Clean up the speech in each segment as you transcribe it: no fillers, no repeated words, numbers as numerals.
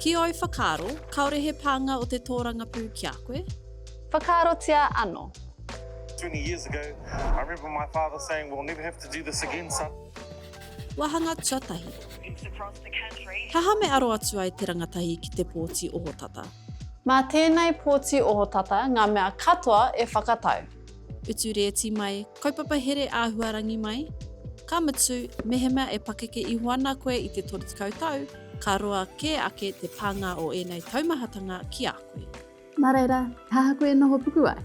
Ki ōu whakaaro, kāore he pānga o te tōrangapū ki a koe? Whakaarotia anō. 20 years ago, I remember my father saying, we'll never have to do this again, son. Wāhanga tuatahi. He aha me aro atu ai te rangatahi ki te pōti ohotata? Mā tēnei pōti ohotata ngā mea katoa e whakatau. Utu rēti mai, kaupapa here āhuarangi mai. Ka mutu, mehemea e pakeke iho ana koe i te 30 tau, ka roa kē ake te pānga o ēnei taumahatanga ki a koe. Nā reira, he aha koe e noho puku ai?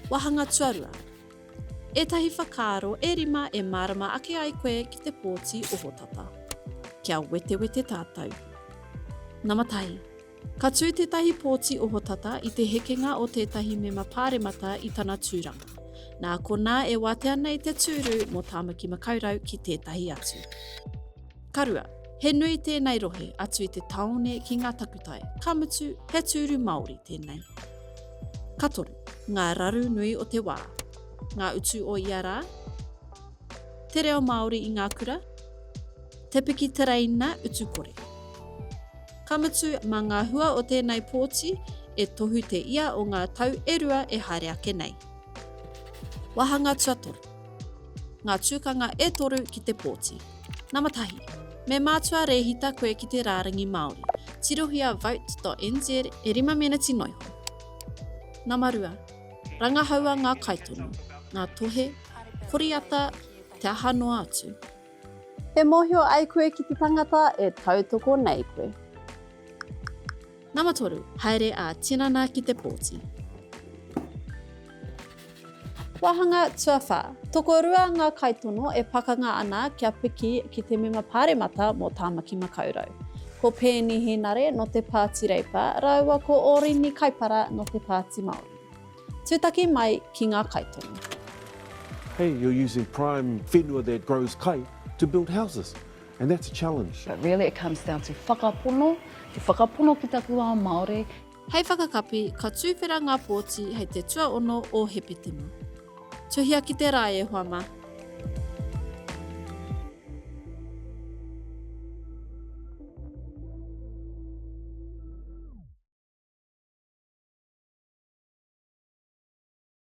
Wāhanga tuarua. Ētahi whakaaro e rima e mārama ake ai koe ki te pōti ohotata. Kia wetewete tātou. Nama tahi. Ka tū tētahi pōti ohotata i te hekenga o tētahi mema pāremata i tana tūranga. Nā konā e wātea nei te tūru mō Tāmaki Makaurau ki tētahi atu. Ka rua, he nui tēnei rohe atu i te tāone ki ngā takutai, ka mutu, he tūru Māori tēnei. Ka toru, ngā raru nui o te wā. Ngā utu o ia rā. Te reo Māori i ngā kura. Te piki tereina utu kore. Ka mutu, mā ngā hua o tēnei pōti e tohu te ia o ngā tau e rua e haere ake nei. Wāhanga tuatoru. Ngā tūkanga e toru ki te pōti. Nama tahi. Me mātua rēhita koe ki te rārangi Māori. Tirohia vote.nz e rima meneti noiho. Nama rua. Rangahaua ngā kaitono, ngā tohe, koriata, te aha noa atu. E mōhio ai koe ki te tangata e tautoko nei koe. Nama toru, haere ā tinana ki te pōti. Wāhanga tuawhā, Tokorua ngā kaitono e pakanga ana kia piki ki te mema pāremata mō Tāmaki Makaurau. Ko Peeni Hēnare nō te Pāti Reipa rāua ko Ōrini Kaipara nō te Pāti Māori. Tūtaki mai ki ngā kaitono. Hey, you're using prime whenua that grows kai to build houses, and that's a challenge. But really it comes down to whakapono, te whakapono ki taku ao Māori. Hei whakakapi, ka tūwhera ngā pōti hei te tuaono o Hepetema. Tuhia ki te rae e hoa mā.